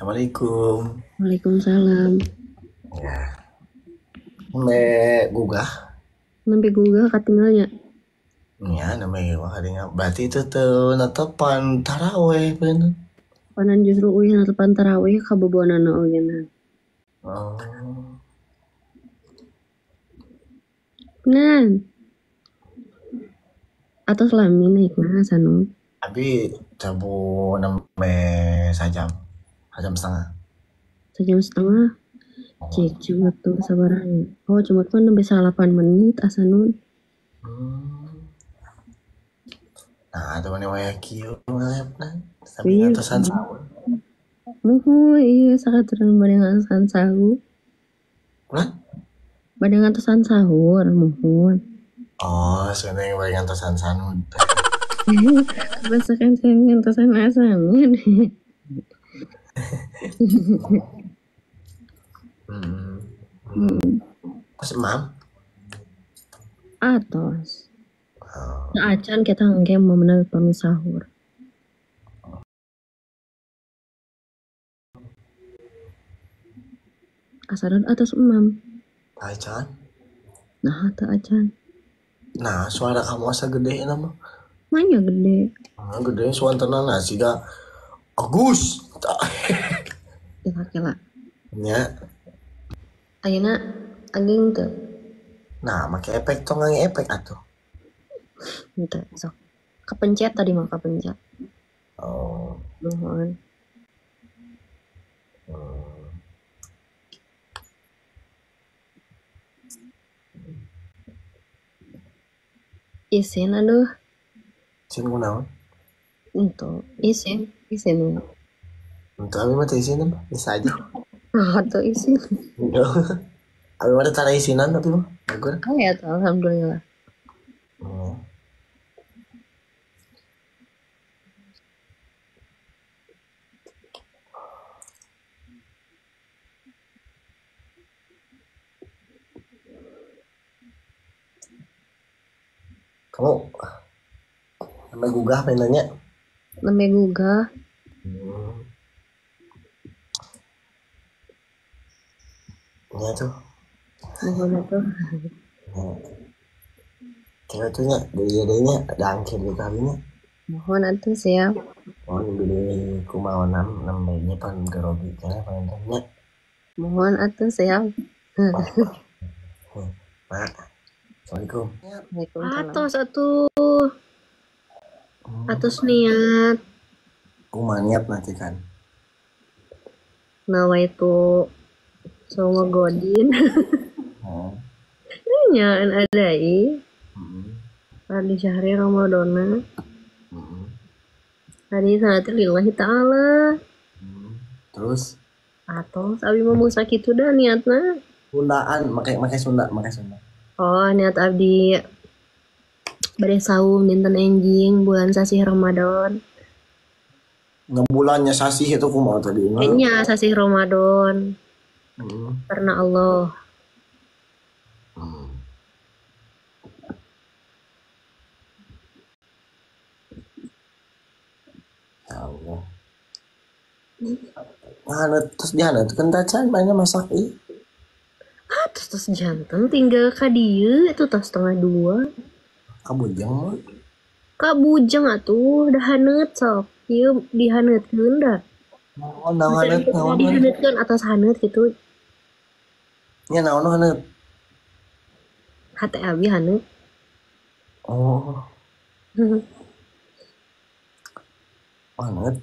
Assalamualaikum. Waalaikumsalam. Ya. Nembe gugah. Nembe gugah katinggalnya. Ya, nembe gugah katinggal. Berarti itu teu netepan taraweh bener. Panan justru uih netepan taraweh kaboboanana ogeuna. Oh. Nan. Atos lami naikna sanu. Abi cabu nembe sajam. Sajam setengah. Sajam setengah. Cik cuma tuh sabaraha. Oh, cuma tuh nembe 8 menit asanun. Nah, atuh mane waya kieu ngalepna. Sampai ngatosan sahur. Muhun, iya sakaturan bade ngatosan sahur. Kunaon? Bade ngatosan sahur, muhun. Oh, sebenarnya bade ngatosan sanud. Kebasakan saya ngatosan asanun. Kos emam? Atos. Oh. Acan kita engke mau menang pami sahur. Asaran atas emam. Acan? Nah, teu acan. Nah, suara kamu asa gede nama. Manya gede. Nah, gede suantana siga Agus. Kela-kela. Nya. Ayeuna ageng teu. Nah, make efek tong ngange efek atuh. Henteu sok. Kepencet tadi mah kepencet. Oh. Nuhun. Isin aduh. Isin kunaon? Henteu, isin, isin. Henteu abi mah teu isin mah, bisa aja. Nah, teu isin. Abi mah tara isinan tapi mah. Bagus. Oh ya, alhamdulillah. Kamu nembe gugah pengen nanya? Nembe gugah. Ya tuh. Mohon tuh. Kira tuh nya, deui-deuinya dangkir di kalinya. Mohon atuh siap. Mohon beli kumaha nembe pan gerogi kana panennya. Mohon atuh siap. Mak. Assalamualaikum. Waalaikumsalam. Atos atuh. Atos niat. Kumaha niat nanti kan? Nawaitu sama godin. Nya an adai. Adi syahri Ramadana. Adi sanati lillahi ta'ala. Terus? Atos abi mah musa kitu dah niatna. Sundaan, make Sunda, make Sunda. Oh, niat abdi bade saum dinten enjing bulan sasih Ramadan. Ngebulannya sasih itu kumaha tadi? Nya sasih Ramadan. Karena Allah. Ya Allah. Nah, terus dia kan tacan banyak masak ih. Ah, terus jantan tinggal ka dieu itu tas 1:30. Kabujeng mah. Kabujeng atuh dah haneut sok. Ieu dihaneutkeun dah. Oh, naon haneut, naon dihaneutkeun atas haneut kitu. Nya naon haneut? Hate abi haneut. Oh. Haneut.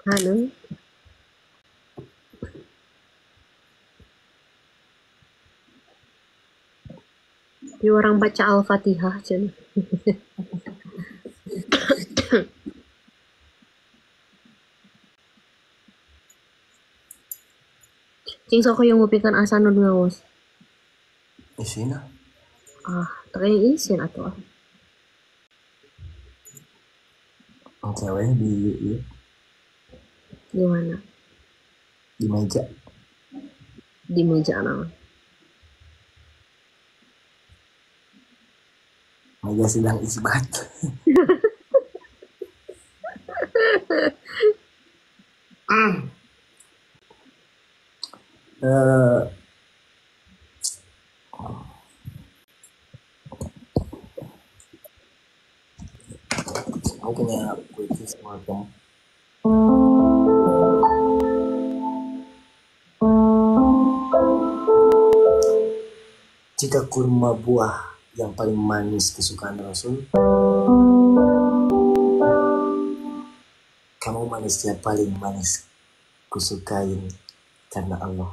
Haneut. Di orang baca Al-Fatihah cenah. Cing sok hoyong ngupikeun asa nu ngaos. Isina. Ah, teu isin atuh. Cewek di ieu. Di mana? Di meja. Di meja naon? Meja sidang isbat. Eh, aku punya puisi semacam jika kurma buah yang paling manis kesukaan Rasul, kamu manisnya paling manis kusukain karena Allah.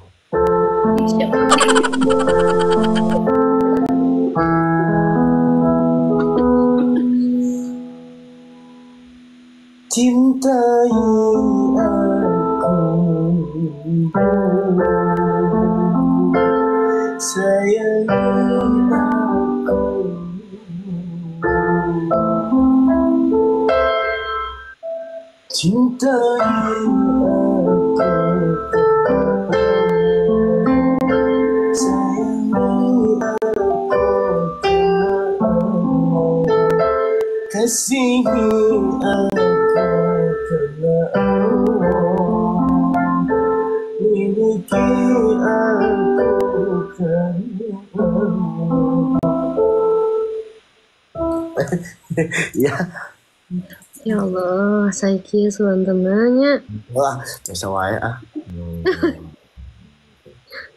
Cintai aku, sayangi aku, cintai aku, sayangi aku, kasihi aku karena Allah, miliki aku karena Allah. Ya, Ya Allah, saya kieu suantenna nya. wah, biasa wae ah.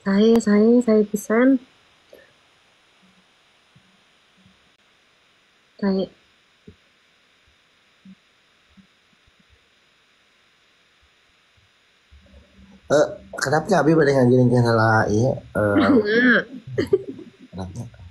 Saya pisan. Saya Eh, kenapa Abi pada ngajarin lah iya eh Nah, kenapa?